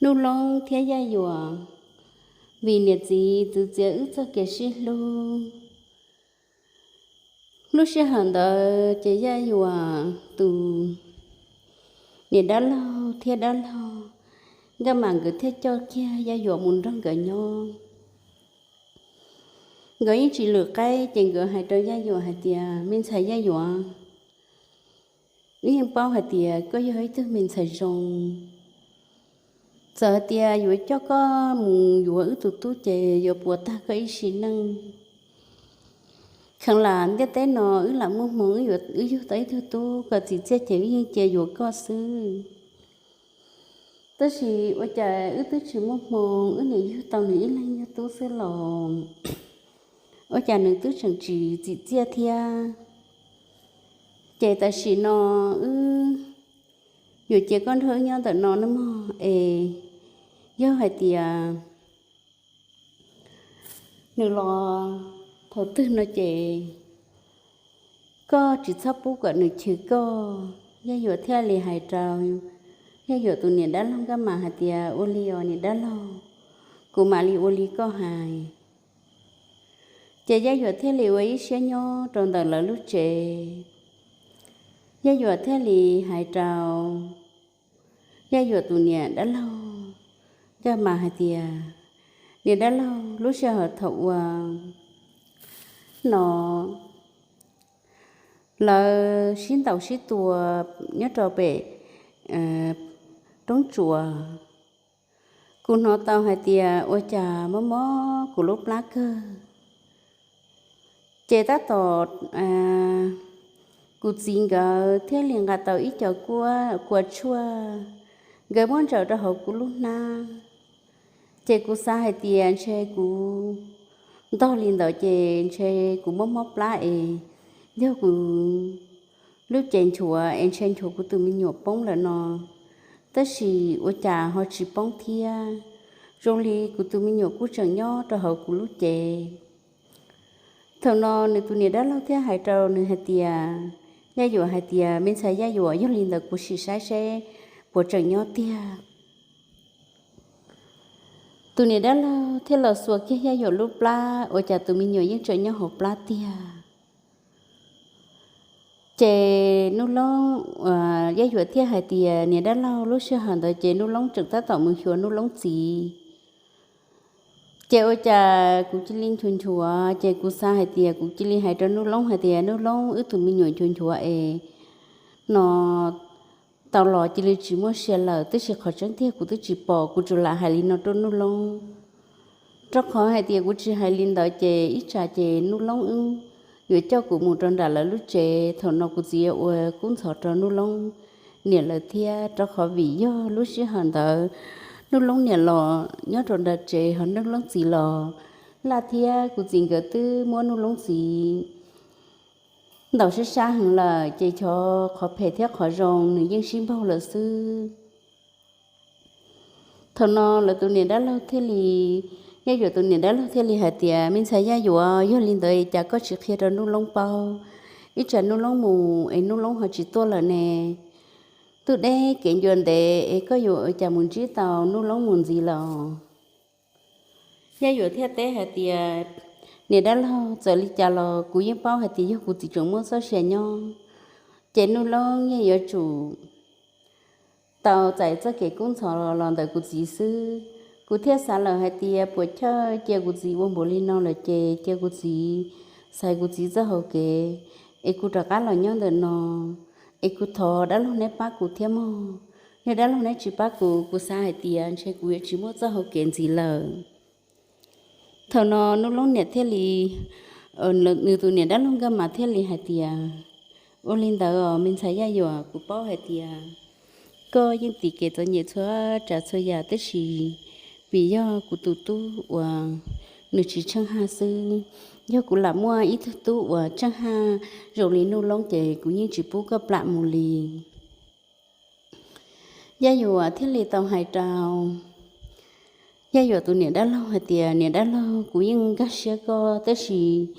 Nuj Loob thiab Yaj Yuam, vim niam txiv txwv txiav wb txoj kev sib hlub. Lub sij hawm ntawd ces Yaj Yuam tus niam dab laug thiab dab laug Nkaj Mam nkawd thiaj coj kiag Yaj Yuam mus nrog nkawd nyob. Nkawd yeej tsis lwm qaib ces nkawd hais rau Yaj Yuam hais tias, me ntxhais Yaj Yuam, wb yeej paub hais tias koj yog ib tug me ntxhais zoo. Txawm hais tias yuav coj koj mus yuav wb tus tub ces yuav puas tag koj ib sim neej. Kheev lam ntiaj teb no wb lam muaj hmoo wb yug tau ib tug tub kom txim txiaj ces wb yeej cia yuav koj xwb. Tab sis ua cas wb twb tsis muaj hmoo, wb niam yug tau nws ib leeg yug tub xwb los ua cas nws twb tseem tsis txim txiaj thiab. Ces tam sim no wb yuav cia koj nrog wb nyob ntawm no nawb mog, es yog hais tias nws los thaum twg no ces koj tsis txhob pub kom nws chwv koj. Yaj Yuam thiaj li hais rau Yaj Yuam tus niam dab laug Nkaj Mam hais tias, ua li os niam dab laug, kuv mam li ua li koj hais. Ces Yaj Yuam thiaj li ua ib siab nyob rau ntawm lawv lub tsev. Yaj Yuam thiaj li hais rau Yaj Yuam tus niam dab laug Nkaj Mam hais tias, niam dab laug, lub sij hawm thaum uas no lawv sib ntaus sib tua nyob rau pem roob tsuas, kuv hnov tau hais tias ua cas mob mob kuv lub plab kawg. Ces tab tom kuv txiv nkawd thiaj li nqa tau ib co kua tshuaj, nkawd muab ntsaws rau hauv kuv lub hnab. Ces kuv xav hais tias ntshe kuv ntog li ntawd ces ntshe kuv mob mob plab es yog kuv lub cev nchuav es ntshe nchuav kuv tus me nyuam poob lawm no. Tab sis ua cas ho tsis poob thiab, zoo li kuv tus me nyuam kuj tseem nyob rau hauv kuv lub cev. Thaum no nws tus niam dab laug thiaj hais rau nws hais tias, Yaj Yuam hais tias, me ntxhais Yaj Yuam, yog li ntawd kuv sim saib seb puas tseem nyob tiag. Tus niam dab laug thiaj los xuas kiag Yaj Yuam lub plab, ua cas tus me nyuam yeej tseem nyob hauv plab tiag. Ces Nuj Loob, Yaj Yuam thiaj hais tias, niam dab laug, lub sij hawm ntawd ces Nuj Loob tseem tab tom mus xyuas Nuj Loob txiv. Ces ua cas kuv cia li nchuav nchuav, ces kuv xav hais tias kuv cia li hais rau Nuj Loob hais tias, Nuj Loob, wb tus me nyuam nchuav nchuav es no tau los cia li tsis muaj sia lawm, tab sis qhov tseeb tiag kuv twb tsis pom, kuv tsuas lam hais li no rau Nuj Loob. Rau qhov hais tias kuv tsis hais li ntawd ces ib tsam ces Nuj Loob wb yuav coj kuv mus rau nram lawv lub tsev, thaum no kuv txiv yuav ua kub ntxhov rau Nuj Loob niam lawv thiab. Rau qhov vim yog lub sij hawm ntawd Nuj Loob niam los nyob rau nram tsev, ho Nuj Loob txiv los laj thiab, kuv txiv nkawd twb muab Nuj Loob txiv ntaus sab sab heev lawm, ces cov qhov phem thiab qhov zoo nws yeej sib npaug lawm xwb. Thaum no lawv tus niam dab laug thiaj li, Yaj Yuam tus niam dab laug thiaj li hais tias, me ntxhais Yaj Yuam, yog li ntawd cas koj tsis qhia rau Nuj Loob paub? Ib tsam Nuj Loob mus es Nuj Loob ho tsis tuaj lawm ne. Twb deb kev ncua ntev es koj yuav ua cas mus ntsib tau Nuj Loob mus ntxiv los? Yaj Yuam thiaj teb hais tias, niam dab laug, txawm li cas los kuv yeej paub hais tias yog kuv txiv tseem muaj txoj sia nyob, ces Nuj Loob yeej yuav tsum tau txais txoj kev kub ntxhov los ntawm kuv txiv xwb. Kuv thiaj xav lawm hais tias puas chawj cia kuv txiv ua npaum li no lawm ces cia kuv txiv xaiv kuv txiv txoj hau kev, es kuv rov qab los nyob ntawm no, es kuv thov dab laug neb pab kuv thiab mog. Yog dab laug neb tsis pab kuv, kuv xav hais tias ntshe kuv yuav tsis muaj txoj hau kev ntxiv lawm. Thaum no Nuj Loob niam thiaj li, nws tus niam dab laug Nkaj Mas thiaj li hais tias, ua li ntawd os me ntxhais Yaj Yuam, kuv paub hais tias koj yeej tiv kev txom nyem txhua tsav txhua yam, tab sis vim yog kuv tus tub uas nws tsis tsheej haj xwb. Yog kuv lam muaj ib tug tub uas tsheej haj zoo li Nuj Loob ces kuv yeej tsis pub koj plam mus li. Yaj Yuam thiaj li tau hais rau Yaj Yuam tus niam dab laug hais tias, niam dab laug, kuv yeej nkag siab koj, tab sis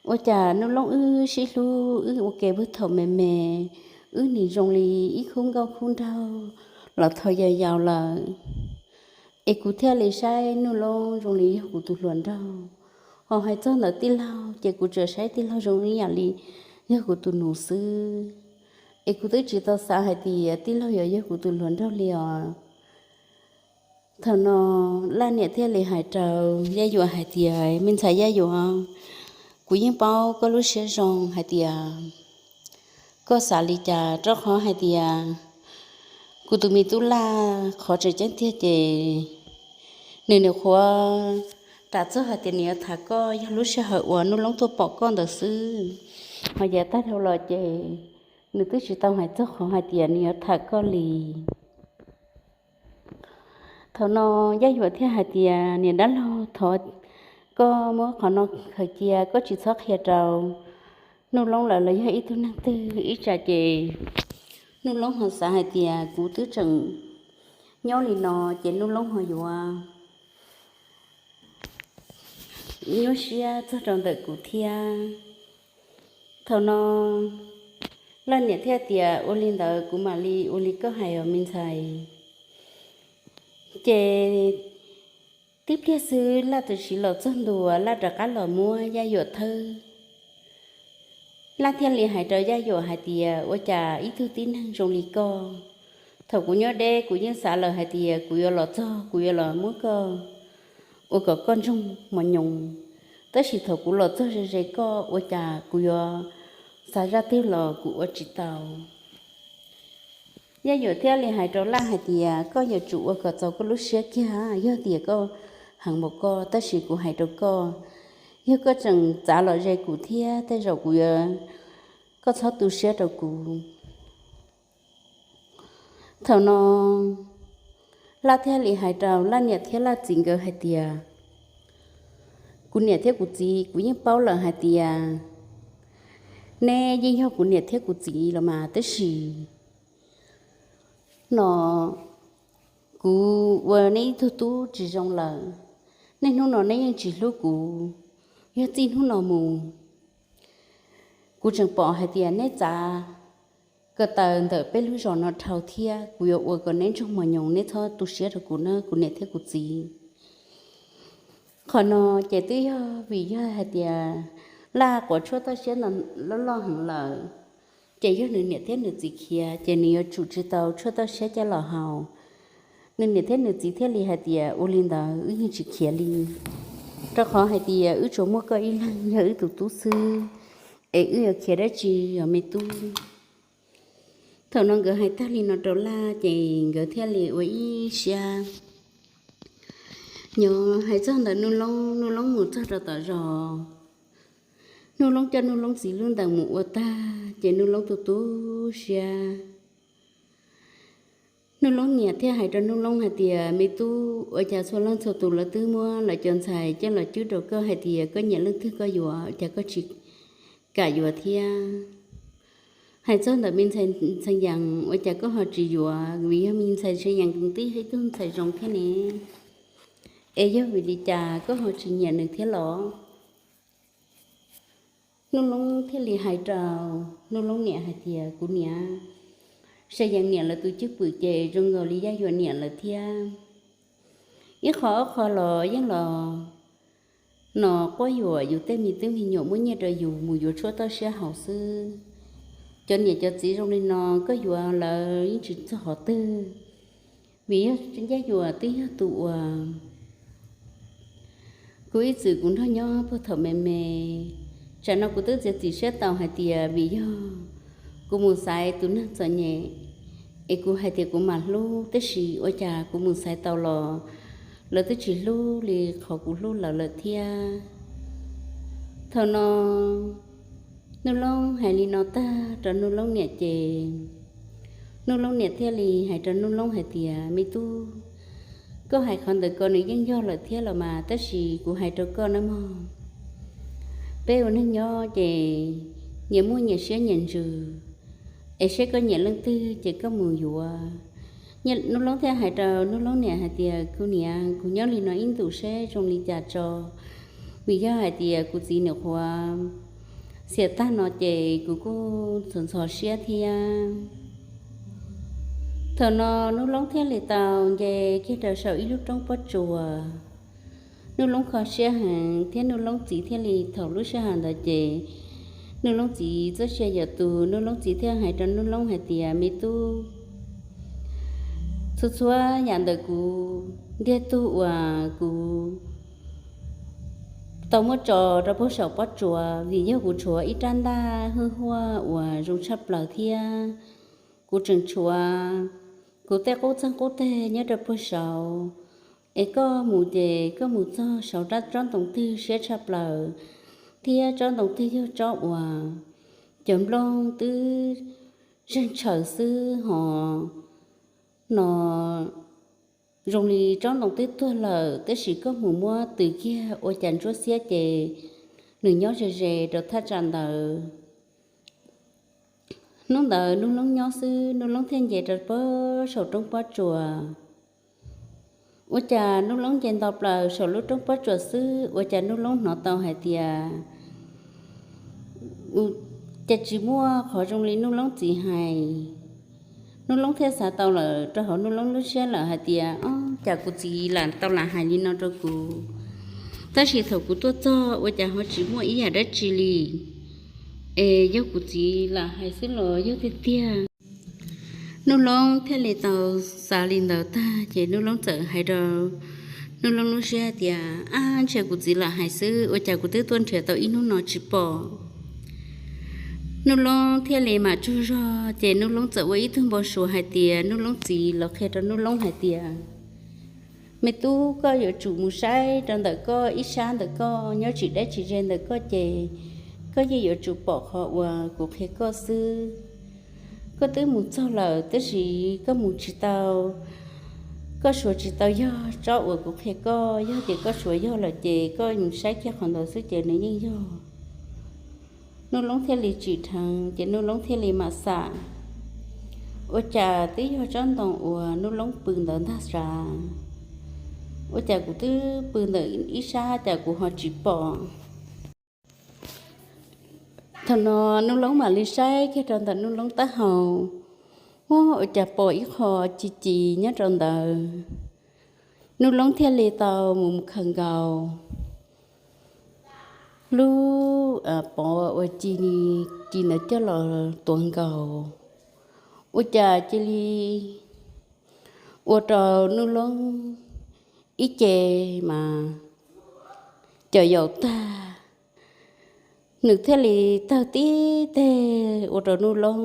ua cas Nuj Loob wb sib hlub, wb ua ke puag thaum me me, wb nim zoo li ib khub nkauj khub nraug los thaum yau yau lawm. Es kuv thiaj li saib Nuj Loob zoo li yog kuv tus hluas nraug, ho hais txog ntawm tij laug ces kuv tsuas saib tij laug zoo ib yam li yog kuv tus nus xwb. Es kuv twb tsis tau xav hais tias tij laug yuav yog kuv tus hluas nraug li os. Thaum no Laj niam thiaj li hais rau Yaj Yuam hais tias, me ntxhais Yaj Yuam, kuv yeej paub koj lub siab zoo hais tias koj xav li cas, rau qhov hais tias kuv tus me tub Laj qhov tseem ceeb tiag ces nws nws qhuav ras txog hais tias nws yuav tham koj yog lub sij hawm uas Nuj Loob tuaj pom koj ntawd xwb, ho yav tag dhau los ces nws twb tsis tau hais txog qhov hais tias nws yuav tham koj li. Thaum no Yaj Yuam thiaj hais tias, niam dab laug, thov koj muab qhov no khaws cia, koj tsis txhob qhia rau Nuj Loob lawv los yog ib tug neeg twg, ib tsam ces Nuj Loob ho xav hais tias kuv twb tseem nyob li no ces Nuj Loob ho yuav nyuaj siab txog rau ntawm kuv thiab. Thaum no Laj niam thiaj tias, ua li ntawd kuv mam li ua li koj hais os me ntxhais. Ces tib pliag xwb Laj tus siv los txog ntua, Laj rov qab los muab Yaj Yuam thawb. Laj thiaj li hais rau Yaj Yuam hais tias, ua cas ib tug tib neeg zoo li koj, thaum kuv nyob deb kuv yeej xav lawm hais tias kuv yuav los txog kuv yuav los muab koj ua kom koj ntsoog mos nyoos, tab sis thaum kuv los txog ze ze koj ua cas kuv yuav xav zaj twg los kuv ua tsis tau. Yaj Yuam thiaj li hais rau Laj hais tias, koj yuav tsum ua kom txaus koj lub siab kiag, yog tias koj heev npaum koj, tab sis kuv hais rau koj, yog koj tseem txav los ze kuv thiab tej zaum kuv yuav, koj txhob tu siab rau kuv. Thaum no Laj thiaj li hais rau Laj niam thiab Laj txiv nkawd hais tias, kuv niam thiab kuv txiv, kuv yeej paub lawm hais tias neb yeej yog kuv niam thiab kuv txiv los mas, tab sis no kuv ua neb ib tug tub tsis zoo lawm, niaj hnub no neb yeej tsis hlub kuv, yog txij hnub no mus kuv tseem pom hais tias neb txav ko taw ntawm peb lub zos no dhau thiab, kuv yuav ua kom neb ntsoog mos nyoos, neb txhob tu siab rau kuv na kuv niam thiab kuv txiv. Qhov no ces twb yog vim yog hais tias Laj quav tshuaj toj siab no loj loj heev lawm, ces yog nws niam thiab nws txiv khiav ces nws yuav tsum tsis tau tshuaj toj siab coj los haus. Nws niam thiab nws txiv thiaj li hais tias, ua li ntawd wb yeej tsis khiav li, rau qhov hais tias wb tsuas muaj koj ib leeg yog wb tus tub xwb, es wb yuav khiav dab tsi os me tub. Thaum no nkawd hais tag li no rau Laj ces nkawd thiaj li ua ib siab nyob. Hais txog ntawm Nuj Loob, Nuj Loob mus txog rau tom zos, Nuj Loob coj Nuj Loob txiv lub ntees mus ua tag ces Nuj Loob tu tu siab. Nuj Loob niam thiaj hais rau Nuj Loob hais tias, me tub, ua cas txhua leej txhua tus lawv twb muab lawv cov ntxhais coj los cwb rau koj hais tias koj nyiam leej twg koj yuav, ua cas koj tsis kam yuav thiab? Hais txog ntawm me ntxhais Ntxhee Yees, ua cas koj ho tsis yuav? Vim yog me ntxhais Ntxhee Yees twb yog ib tug ntxhais zoo thiab ne. Es yog vim li cas koj ho tsis nyiam nws thiab los? Nuj Loob thiaj li hais rau Nuj Loob niam hais tias, kuv niam, Ntxhee Yees niam lawv tus cwj pwm ces zoo nkaus li Yaj Yuam niam lawv thiab. Ib qho ob qho los yeej los no quab yuam yus tej me tub me nyuam muab nyiaj rau yus mus yuav tshuaj toj siab haus xwb. Cov niam cov txiv zoo li no koj yuav lawv yeej tsis txog qhov twg. Vim yog Yaj Yuam twb yog tus uas kuv ib txwm kuv nrog nyob puag thaum me me. Tsam no kuv twb txiav txim siab tau hais tias vim yog kuv mus xaiv tus neeg txom nyem, es kuv hais tias kuv mam hlub, tab sis ua cas kuv mus xaiv tau los lawv twb tsis hlub li qhov kuv hlub lawv lawm thiab. Thaum no Nuj Loob hais li no tag rau Nuj Loob niam ces Nuj Loob niam thiaj li hais rau Nuj Loob hais tias, me tub, koj hais qhov ntawd ko nws yeej yog lawm thiab los mas, tab sis kuv hais rau koj nawb mog, peb ua neeg nyob ces nyias muaj nyias siab nyias ntsws, es seb koj nyiam leej twg ces koj mus yuav. Nuj Loob thiaj hais rau Nuj Loob niam hais tias, kuv niam, kuv nyob li no ib ntus seb zoo li cas tso, vim yog hais tias kuv txiv nws qhuav xiam tag no ces kuv kuj ntxhov ntxhov siab thiab. Thaum no Nub Loob thiaj li tau nce kiag rau saum ib lub roob pob tsuas. Nub Loob kho siab heev thiab Nub Loob txiv thiaj li, thaum lub sij hawm ntawd ces Nub Loob txiv txoj sia yam tus, Nub Loob txiv thiaj hais rau Nub Loob hais tias, Me tub, txhua txhua yam ntawm kuv ntiag tug uas kuv tau muab tso rau puag saum pob tsuas vim yog kuv tshuav ib rab ntaj hwj huaj uas zoo tshaj plaws thiab kuv tseem tshuav kuv tej qub txeeg qub teg nyob rau puag saud. Es koj mus ces koj mus txog saud rab tsob ntoo twg siab tshaj plaws thiab tsob ntoo twg yog tsob uas cov nplooj twb zeeg tshaws xwb hos no zoo li tsob ntoo twb tuag lawm, tab sis koj mus muab tws kiag ua cas ntsuab xiab ces nws nyob ze ze rau thaj tsam ntawd. Hnub ntawd Nub Loob nyob xwb, Nub Loob thiaj nce rau puag saum roob pob tsuas. Ua cas Nub Loob nce nto plaws saum lub roob pob tsuas xwb ua cas Nub Loob hnov tau hais tias, cas tsis muaj qhov zoo li Nub Loob txiv hais. Nub Loob thiaj xav tau lawm rau hauv Nub Loob lub siab lawm hais tias, Ob, cas kuv txiv lam tau lam hais li no rau kuv, tab sis thaum kuv tuaj txog ua cas ho tsis muaj ib yam dab tsi li. Es yog kuv txiv lam hais xwb los yog tiag tiag? Nub Loob thiaj li tau xav li ntawd tag ces Nub Loob txawm hais rau Nub Loob lub siab tias, Ab, ntshe kuv txiv lam hais xwb, ua cas kuv twb tuaj nrhiav tau ib hnub no tsis pom? Nub Loob thiaj li mam tsaug zog ces Nub Loob txawm ua ib tug npau suav hais tias Nub Loob txiv los qhia rau Nub Loob hais tias, Me tub, koj yuav tsum mus saib rau ntawm koj ib sab ntawm koj nyob tsis deb tsis ze ntawm koj ces koj yeej yuav tsum pom qhov uas kuv qhia koj xwb. Koj twb mus txog lawm tab sis koj mus tsis tau, koj suav tsis tau yog tsob uas kuv qhia koj. Yog tias koj suav yog lawm ces koj mus saib kiag qhov ntawd xwb ces nws yeej yog. Nub Loob thiaj li tsim dheev ces Nub Loob thiaj li mam xam, Ua cas twb yog tsob ntoo uas Nub Loob pw ntawd ntag sav? Ua cas kuv twb pw ntawm ib sab cas kuv ho tsis pom? Thaum no Nub Loob mam li saib kiag rau ntawm Nub Loob taub hau, ua cas pom ib qho ci ci nyob rau ntawd. Nub Loob thiaj li tau mus khaws nkaus lub pov uas ci ci ntawd coj los tuav nkaus, ua cas cia li ua rau Nub Loob ib ce mas cov yaus tag. Nws thiaj li tawg tib teg ua rau Nub Loob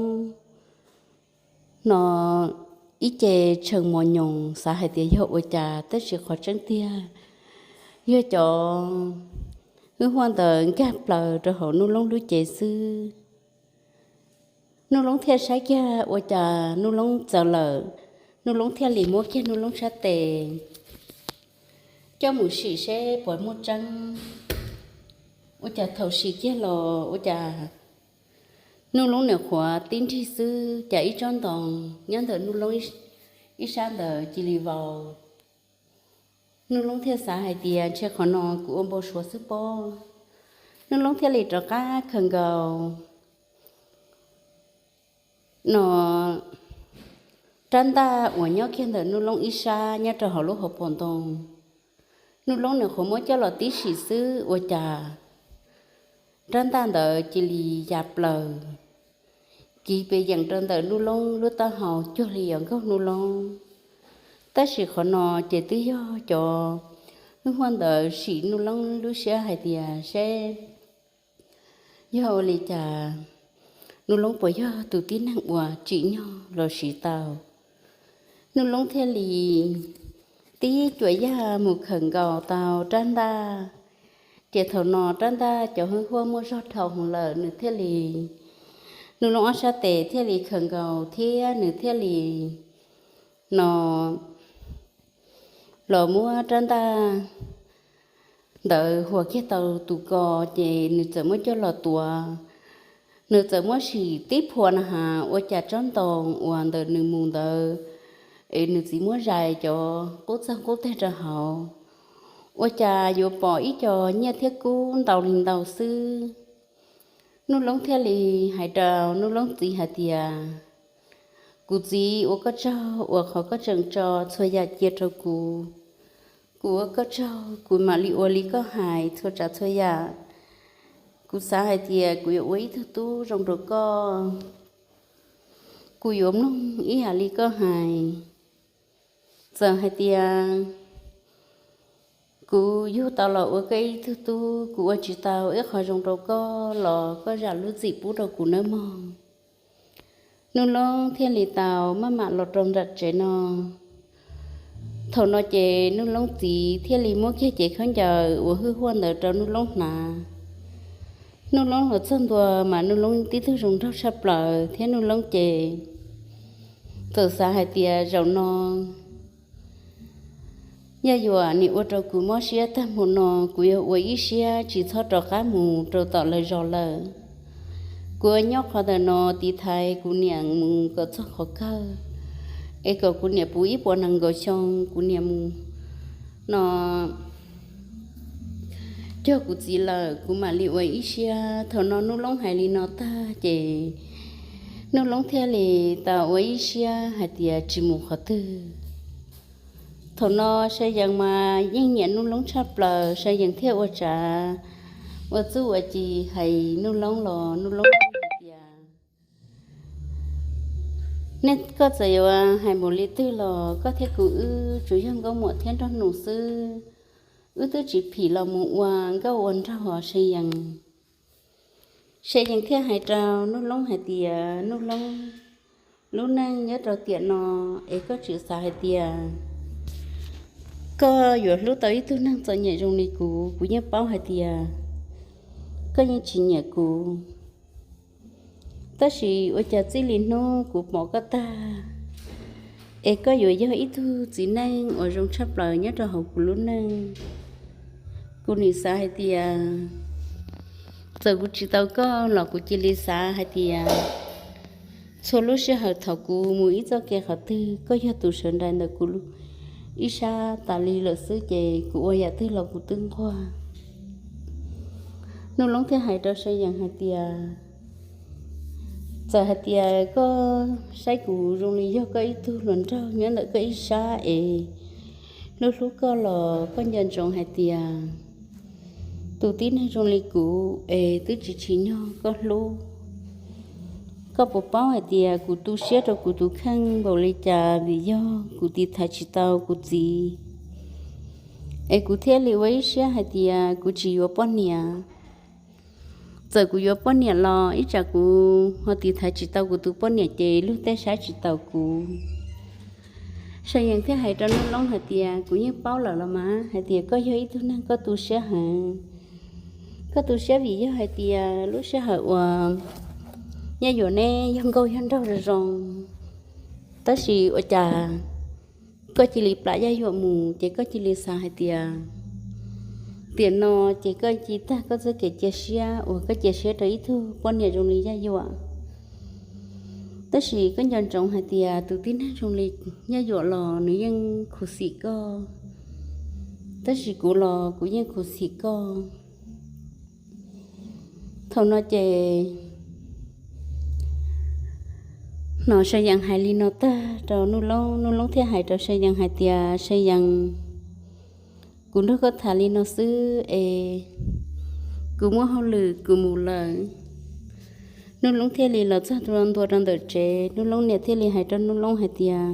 no ib ce tshee mos nyoos, xav hais tias yog ua cas, tab sis qhov tseeb tiag yog cov hwj huaj ntawd nkag plaws rau hauv Nub Loob lub cev xwb. Nub Loob thiaj saib kiag ua cas Nub Loob txawv lawm, Nub Loob thiaj li muab kiag Nub Loob sab tes coj mus sim seb puas muaj tseeb. Ua cas thaum sim kiag los ua cas Nub Loob nws qhuav tib nrig xwb cas ib tsob ntoo nyob ntawm Nub Loob ib sab ntawd cia li vau. Nub Loob thiaj xav hais tias ntshe qhov no kuv ua npau suav xwb pob. Nub Loob thiaj li rov qab khaws nkaus no rab ntaj uas nyob kiag ntawm Nub Loob ib sab nyob rau hauv lub hauv paus ntoo. Nub Loob nws qhuav muab coj los tib sim xwb ua cas rab ntaj ntawd cia li ya plaws kiv pes yeem rau ntawm Nub Loob lub taub hau cuag li yuav nkaug Nub Loob. Tab sis qhov no ces twb yog cov hwj huaj ntawd sim Nub Loob lub siab hais tias seb yog ua li cas, Nub Loob puas yog tus tib neeg uas tsim nyog los siv tau. Nub Loob thiaj li tib cuam yaj mus khaws nkaus tau rab ntaj. Ces thaum no rab ntaj cov hwj huaj muaj zog dhau hwv lawm, nws thiaj li, Nub Loob ob sab tes thiaj li khaws nkaus thiab nws thiaj li no los muab rab ntaj ntawd huas kiag tau tus ko, ces nws txawm muab coj los tuav. Nws txawm muab sim tib phua na has ua cas tsob ntoo uas ntawm nws mus ntawd es nws txiv muab zais cov qub txeeg qub teg rau hauv, ua cas yuav pom ib co nyiaj thiab kub ntau li ntau xwb. Nub Loob thiaj li hais rau Nub Loob txiv hais tias, Kuv txiv, ua koj tsaug uas qhov koj tseem tso txhua yam cia rau kuv. Kuv ua koj tsaug, kuv mam li ua li koj hais txhua tsav txhua yam. Kuv xav hais tias kuv yuav ua ib tug tub zoo rau koj. Kuv yuav mloog ib yam li koj hais. Txawm hais tias kuv yug tau los ua koj ib tug tub, kuv ua tsis tau ib qho zoo rau koj los koj zam lub txim pub rau kuv nawb mog. Nuj Loob thiaj li tau maj mam los rau nram tsev no. Thaum no ces Nuj Loob txiv thiaj li muab kiag cev khaub ncaws uas hwj huaj ntawd rau Nuj Loob hnav. Nuj Loob los txog ntua mas Nuj Loob tib tug zoo nraug tshaj plaws thiab Nuj Loob ces txawm xav hais tias zaum no Yaj Yuam nim ua rau kuv mob siab tag mus no, kuv yuav ua ib siab tsis txhob rov qab mus rau tom lawv zos lawm. Kuv ua nyob qhov ntawm no tiv thaiv kuv niam mus kom txog qhov kawg, es kom kuv niam puv ib puas nees nkaum xyoo kuv niam mus no cog kuv txiv lawm kuv mam li ua ib siab. Thaum no Nuj Loob hais li no tag ces Nuj Loob thiaj li tau ua ib siab hais tias tsis mus qhov twg. Thaum no Sa Yees mas yeej nyiam Nuj Loob tshaj plaws, Sa Yees thiaj ua tsav ua txuj ua ci hais Nuj Loob los Nuj Loob hais tias, nej, koj txawm yuav hais mus li twg los koj thiab kuv wb tsuas yog nkauj muam thiab nraug nus xwb, wb twb tsis phim los mus ua nkauj ua nraug os Sa Yees. Sa Yees thiaj hais rau Nuj Loob hais tias, Nuj Loob, lub neej nyob rau tiam no es koj tseem xav hais tias koj yuav hlub tau ib tug neeg txom nyem zoo li kuv, kuv yeej paub hais tias koj yeej tsis nyiam kuv. Tab sis ua cas txij li hnub kuv pom koj tag, es koj yuav yog ib tug txiv neej uas zoo tshaj plaws nyob rau hauv kuv lub neej. Kuv nim xav hais tias txawm kuv tsis tau koj los kuv cia li xav hais tias txhua lub sij hawm thaum kuv mus ib txoj kev qhov twg koj yog tus sawv nraim ntawm kuv ib sab tas li lawm xwb ces kuv ua yam twg los kuv twb nquag. Nuj Loob thiaj hais rau Sa Yees hais tias, txawm hais tias koj saib kuv zoo li yog koj ib tug hluas nraug nyob ntawm koj ib sab es hlub hlub koj los koj nco ntsoov hais tias tus tib neeg zoo li kuv es twb tsis tsim nyog koj hlub. Koj puas paub hais tias kuv tu siab rau kuv tus kheej npaum li cas vim yog kuv tiv thaiv tsis tau kuv txiv, es kuv thiaj li ua ib siab hais tias kuv tsis yuav poj niam. Txawm kuv yuav poj niam los ib tsam kuv ho tiv thaiv tsis tau kuv tus poj niam ces luag tej saib tsis taus kuv. Sa Yees thiaj hais rau Nuj Loob hais tias, kuv yeej paub lawm los mas hais tias koj yog ib tug neeg koj tu siab heev. Koj tu siab vim yog hais tias lub sij hawm uas Yaj Yuam neb yog nkauj yog nraug zoo zoo, tab sis ua cas koj cia li plam Yaj Yuam mus ces koj cia li xav hais tias tiam no ces koj cia tag koj txoj kev cia siab uas koj cia siab rau ib tug poj niam zoo li Yaj Yuam. Tab sis koj nco ntsoov hais tias tus tib neeg zoo li Yaj Yuam los nws yeej khuv xim koj, tab sis kuv los kuv yeej khuv xim koj. Thaum no ces hnov Sa Yees hais li no tag rau Nuj Loob, Nuj Loob thiaj hais rau Sa Yees hais tias, Sa Yees, kuv nrog koj tham li no xwb es kuv muaj hauj lwm kuv mus lawm. Nuj Loob thiaj li los txog ntua rau ntawm tsev, Nuj Loob niam thiaj li hais rau Nuj Loob hais tias,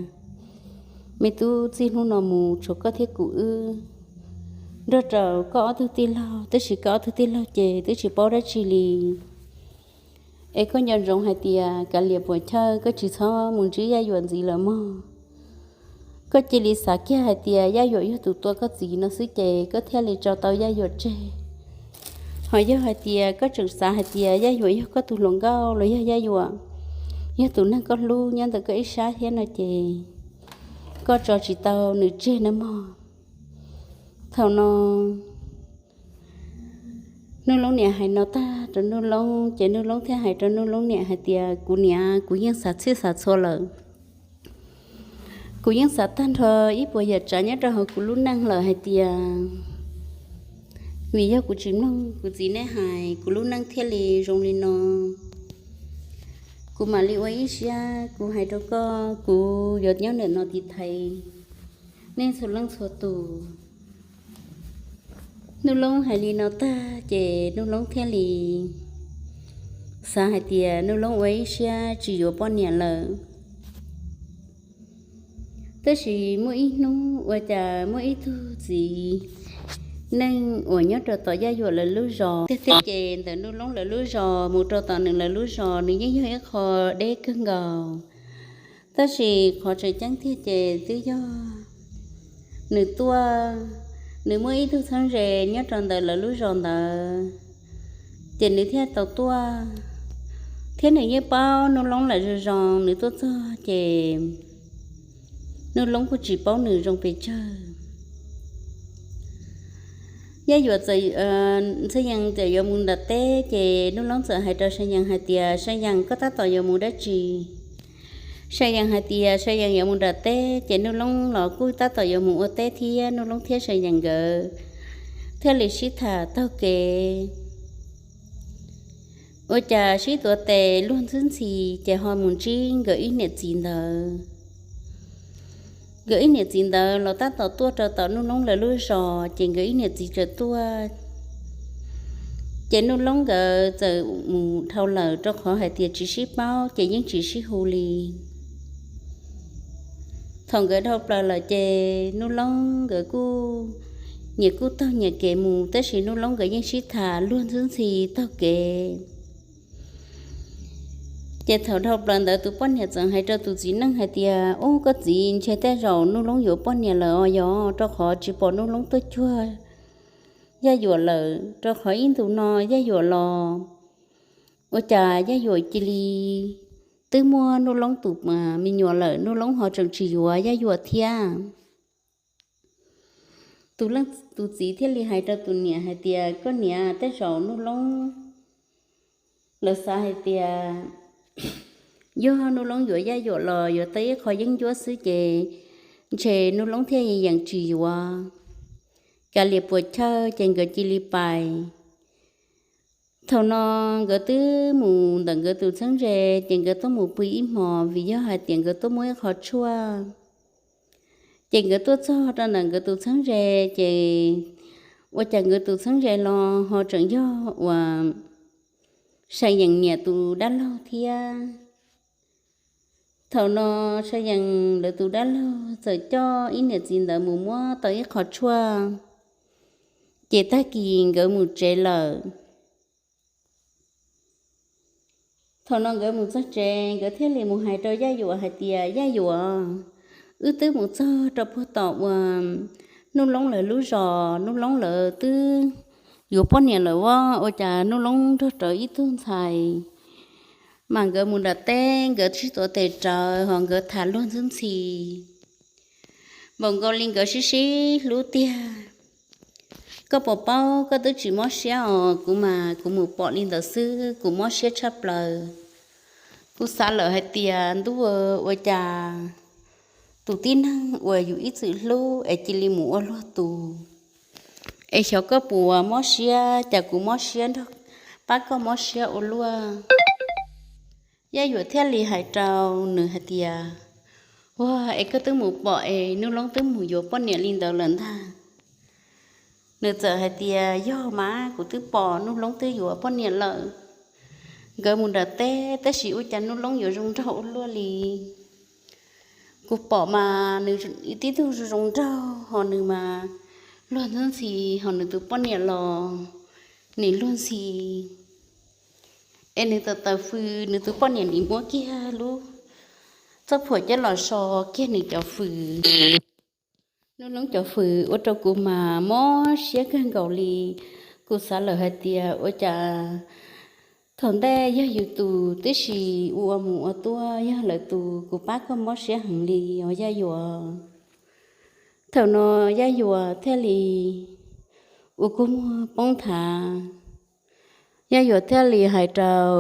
me tub, txij hnub no mus tshuav koj thiab kuv wb nrog rau koj ob tug tij laug, tab sis koj ob tug tij laug ces twb tsis paub dab tsi li. Es koj nco ntsoov hais tias kav liam puam chawj, koj tsis txhob mus ntsib Yaj Yuam ntxiv lawm mog. Koj cia li xav kiag hais tias Yaj Yuam yog tus tua koj txiv no xwb ces koj thiaj li tso tau Yaj Yuam tseg. Ho yog hais tias koj tseem xav hais tias Yaj Yuam yog koj tus hluas nkauj los yog Yaj Yuam yog tus neeg koj hlub nyob ntawm koj ib sab thiab no ces koj tso tsis tau nws tseg nawb mog. Thaum no Nuj Loob niam hais no tag rau Nuj Loob ces Nuj Loob thiaj hais rau Nuj Loob niam hais tias, kuv niam, kuv yeej xav txhij xav txhua lawm. Kuv yeej xav tag nrho ib puas yam tsav nyob rau hauv kuv lub neej lawm hais tias vim yog kuv tsis mloog kuv txiv neb hais kuv lub neej thiaj li zoo li no. Kuv mam li ua ib siab kuv hais rau koj, kuv yuav nyob ntawm no tiv thaiv nej txhua leej txhua tus. Nuj Loob hais li no tag ces Nuj Loob thiaj li xav hais tias Nuj Loob ua ib siab tsis yuav poj niam lawm. Tab sis muaj ib hnub ua cas muaj ib tug txiv neej uas nyob rau tom Yaj Yuam lawv lub zos, tiag tiag ces ntawm Nuj Loob lawv lub zos mus rau tom nws lawv lub zos nws yeej yog ib qho deb kawg nkaus. Tab sis qhov tseem ceeb tiag ces twb yog nws tuaj, nws muaj ib tug txheeb ze nyob rau ntawm lawv lub zos ntawd, ces nws thiaj tau tuaj, thiab nws yeej paub Nuj Loob lawm zoo zoo, nws tuaj txog ces Nuj Loob kuj tsis paub nws zoo pes tsawg. Yaj Yuam txawm, Ntxhee Yees txawm yuav mus nram teb ces Nuj Loob txawm hais rau Sa Yees hais tias, Sa Yees, koj tab tom yuav mus dab tsi? Sa Yees hais tias Sa Yees yuav mus nram teb, ces Nuj Loob los kuj tab tom yuav mus ua teb thiab. Nuj Loob thiab Sa Yees nkawd thiaj li sib tham taug kev, ua cas sib tuav tes luag ntxhwb ntxhi, ces ho mus ntsib nkawd ib niam txiv ntawd. Nkawd ib niam txiv ntawd los tab tom tuaj rau tom Nuj Loob lawv lub zos, ces nkawd ib niam txiv txawm tuaj, ces Nuj Loob nkawd txawm mus dhau lawm, rau qhov hais tias tsis sib paub ces yeej tsis sib hu li. Thaum nkawd dhau plaws lawm ces Nuj Loob nkawd kuj nyias kuj taug nyias kev mus, tab sis Nuj Loob nkawd yeej sib tham luag ntxhwb ntxhi taug kev. Ces thaum dhau plaws ntawd tus poj niam txawm hais rau tus txiv neej hais tias, Ub, koj txiv, ntshe tej zaum Nuj Loob yuav poj niam lawm os, yog rau qhov tsis pom Nuj Loob tuaj cuag Yaj Yuam lawm, rau qhov ib ntus no Yaj Yuam los ua cas Yaj Yuam cia li twb muaj Nuj Loob tus me nyuam lawm, Nuj Loob ho tseem tsis yuav Yaj Yuam thiab. Tus txiv thiaj li hais rau tus niam hais tias, Koj niam, tej zaum Nuj Loob, lawv xav hais tias yog Nuj Loob yuav Yaj Yuam los yuav tau ib qho yeeb ncuab xwb ces ntshe Nuj Loob thiaj yeem tsis yuav. Kav liam puas chawj, ces nkawd cia li pais. Thaum no nkawd twb mus ntawm nkawd tus txheeb ze, ces nkawd tuaj mus pw ib hmos vim yog hais tias nkawd tuaj muab ib qho tshuaj. Ces nkawd tuaj txog rau ntawm nkawd tus txheeb ze, ces ua cas nkawd tus txheeb ze los ho tseem yog uas Sa Yees niam tus dab laug thiab. Thaum no Sa Yees lawv tus dab laug txawm coj ib niam txiv ntawd mus muab tau ib qho tshuaj, ces tag kis nkawd mus tsev lawm. Thaum no nkawd mus txog tsev, nkawd thiaj li mus hais rau Yaj Yuam hais tias, Yaj Yuam, wb twb mus txog rau puag tom uas Nuj Loob lawv lub zos, Nuj Loob lawv twb yuav poj niam lawm os, ua cas Nuj Loob nrog rau ib tug ntxhais, mas nkawd mus nram teb nkawd sib tuav tes rawv ho nkawd tham luag ntxhwb ntxhi. Npaum nkaus li nkawd sib sib hlub tiag. Koj puas paub, koj twb tsis mob siab os, kuv mas kuv mus pom li ntawd xwb kuv mob siab tshaj plaws. Kuv xav lawm hais tias, ntuj, ua cas tus tib neeg uas yus ib txwm hlub es cia li mus ua luag tus, es xyov koj puas mob siab, cas kuv mob siab nrog, pab koj mob siab ua luaj. Yaj Yuam thiaj li hais rau nws hais tias, Ua, es koj twb mus pom es Nuj Loob twb mus yuav poj niam li ntawd lawm ntag. Nws txawm hais tias, Yog mas, kuv twb pom Nuj Loob twb yuav poj niam lawm. Nkawd mus nram teb, tab sis ua cas Nuj Loob yuav zoo nraug ua luaj li. Kuv pom mas nws tib tug zoo zoo nraug, ho nws mas luag ntxhi ntxhi, ho nws tus poj niam los nim luag ntxhi. Es nws tawm tawm fws, nws tus poj niam nim muab kiag lub txoj phuam coj los so kiag nws cov fws. Nuj Loob cov fws ua rau kuv mas mob siab kawg nkaus li. Kuv xav lawm hais tias, ua cas thaum ntej yog yus tus tib si ua mus ua tuaj, yog lawv tus, kuv pab koj mob siab heev li os Yaj Yuam. Thaum no Yaj Yuam thiaj li ua kua muag poob nthav. Yaj Yuam thiaj li hais rau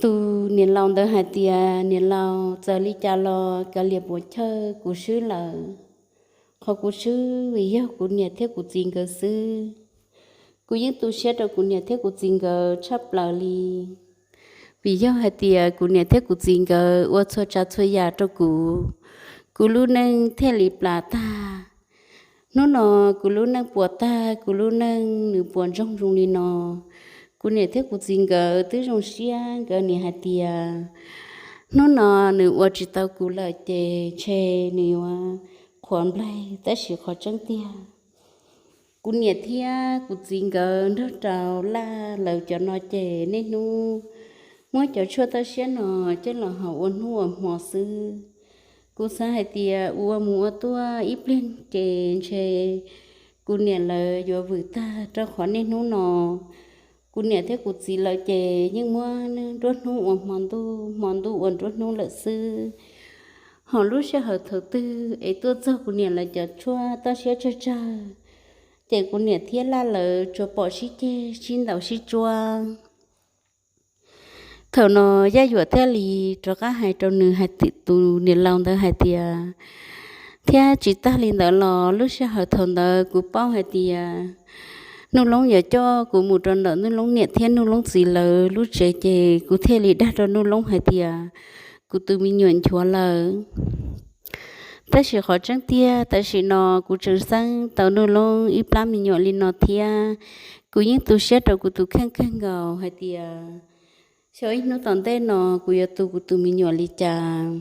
tus niam laus ntawd hais tias, Niam laus, txawm li cas los kav liam puas chawj, kuv swb lawm. Qhov kuv swb vim yog kuv niam thiab kuv txiv nkawd xwb. Kuv yeej tu siab rau kuv niam thiab kuv txiv nkawd tshaj plaws li, vim yog hais tias kuv niam thiab kuv txiv nkawd ua txhua tsav txhua yam rau kuv, kuv lub neej thiaj li plam tag. Hnub no kuv lub neej puas tag, kuv lub neej nws puas ntsoog zoo li no. Kuv niam thiab kuv txiv nkawd twb zoo siab, nkawd nim hais tias hnub no nws ua tsis tau kuv lawm ces ntshe nws yuav qhuav nplaig, tab sis qhov tseeb tiag, kuv niam thiab kuv txiv nkawd nrog rau laj lawv cov no ces niaj hnub muab cov tshuaj toj siab no coj los haus ua hnub ua hmo xwb. Kuv xav hais tias ua mus ua tuaj ib pliag ces ntshe kuv niam lawv yuav vwm tag rau qhov niaj hnub no kuv niam thiab kuv txiv lawv ces yeej muab nruab hnub ua hmo ntuj, hmo ntuj ua nruab hnub lawm xwb. Ho lub sij hawm thaum twg es tuaj txog kuv niam lawv cov tshuaj toj siab tsawg tsawg, ces kuv niam thiab laj lawv tsuas pom sib ceg sib ntaus sib tsuab. Thaum no Yaj Yuam thiaj li rov qab hais rau nws hais tias, tus niam laus ntawd hais tias, thiab tsis tag li ntawd los lub sij hawm thaum ntawd kuv paub hais tias Nuj Loob yuav coj kuv mus rau ntawm Nuj Loob niam thiab Nuj Loob txiv lawv lub tsev, ces kuv thiaj li dag rau Nuj Loob hais tias kuv tus me nyuam nchuav lawm. Tab sis qhov tseeb tiag tam sim no kuv tseem xeeb tau Nuj Loob ib plab me nyuam li no thiab. Kuv yeej tu siab rau kuv tus kheej kawg nkaus hais tias xyov ib hnub tom ntej no kuv yuav tu kuv tus me nyuam li cas.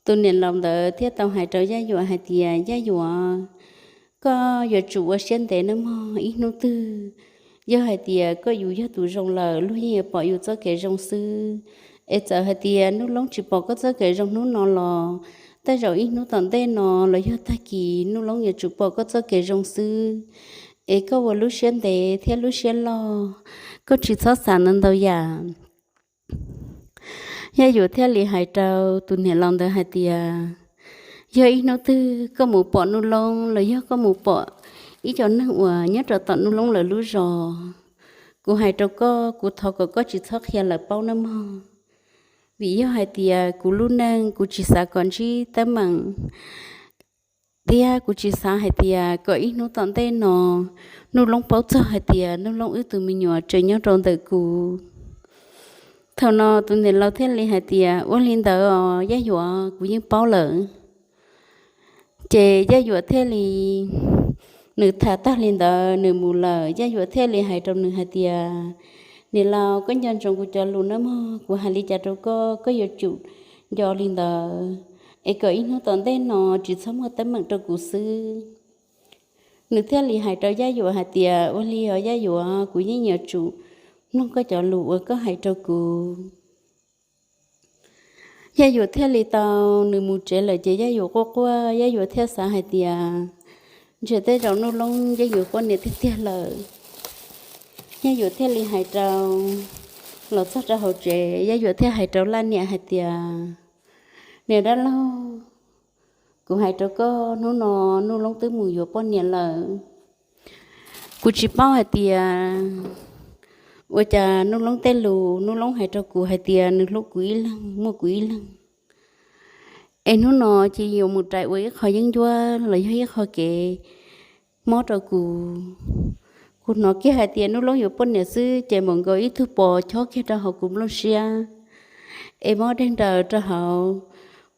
Tus niam laus ntawd thiaj tau hais rau Yaj Yuam hais tias, Yaj Yuam, koj yuav tsum ua siab ntev nawb mog, ib hnub twg yog hais tias koj yus yog tus zoo lawm, luag yeej yuav pom yus txoj kev zoo xwb. Es txawm hais tias Nuj Loob tsis pom koj txoj kev zoo hnub no los, tej zaum ib hnub tom ntej no los yog tag kis Nuj Loob yuav tsum pom koj txoj kev zoo xwb. Es koj ua lub siab ntev thiab lub siab loj, koj tsis txhob xav ntau ntau yam. Yaj Yuam thiaj li hais rau tus niam laus ntawd hais tias, yog ib hnub twg koj mus pom Nuj Loob los yog koj mus pom ib co neeg uas nyob rau tom Nuj Loob lawv lub zos, kuv hais rau koj, kuv thov kom koj tsis txhob qhia lawv paub nawb mog. Vim yog hais tias kuv lub neej kuv tsis xav kom ntsib teeb meem, thiab kuv tsis xav hais tias kom ib hnub tom ntej no Nuj Loob paub txog hais tias Nuj Loob wb tus me nyuam tseem nyob rau ntawm kuv. Thaum no tus niam laus thiaj li hais tias, ua li ntawd os Yaj Yuam, kuv yeej paub lawm. Ces Yaj Yuam thiaj li, nws tham tag li ntawd nws mus lawm, Yaj Yuam thiaj li hais rau nws hais tias, niam laus, koj nco ntsoov kuv cov lus nawb mog, kuv hais li cas rau koj, koj yuav tsum nco li ntawd, es kom ib hnub tom ntej no tsis txhob muaj teeb meem rau kuv xwb. Nws thiaj li hais rau Yaj Yuam hais tias, ua li os Yaj Yuam, kuv yeej yuav tsum mloog koj cov lus uas koj hais rau kuv. Yaj Yuam thiaj li tau, nws mus tsev lawm ces Yaj Yuam quaj quaj, Yaj Yuam thiaj xav hais tias, ntshe tej zaum Nuj Loob yeej yuav poj niam tiag tiag lawm. Yaj Yuam thiaj li hais rau, los txog rau hauv tsev, Yaj Yuam thiaj hais rau Laj niam hais tias, niam dab laug, kuv hais rau koj, hnub no Nuj Loob twb mus yuav poj niam lawm. Kuv tsis paub hais tias ua cas Nuj Loob tej lus, Nuj Loob hais rau kuv hais tias nws hlub kuv ib leeg, muaj kuv ib leeg. Es hnub no cia yuav mus rais ua ib qho yeeb ncuab los yog ib qho kev mob rau kuv. Kuv hnov kiag hais tias Nuj Loob yuav poj niam xwb ces mam nkaus ib tug pos chob kiag rau hauv kuv nplooj siab, es mob deg nraws rau hauv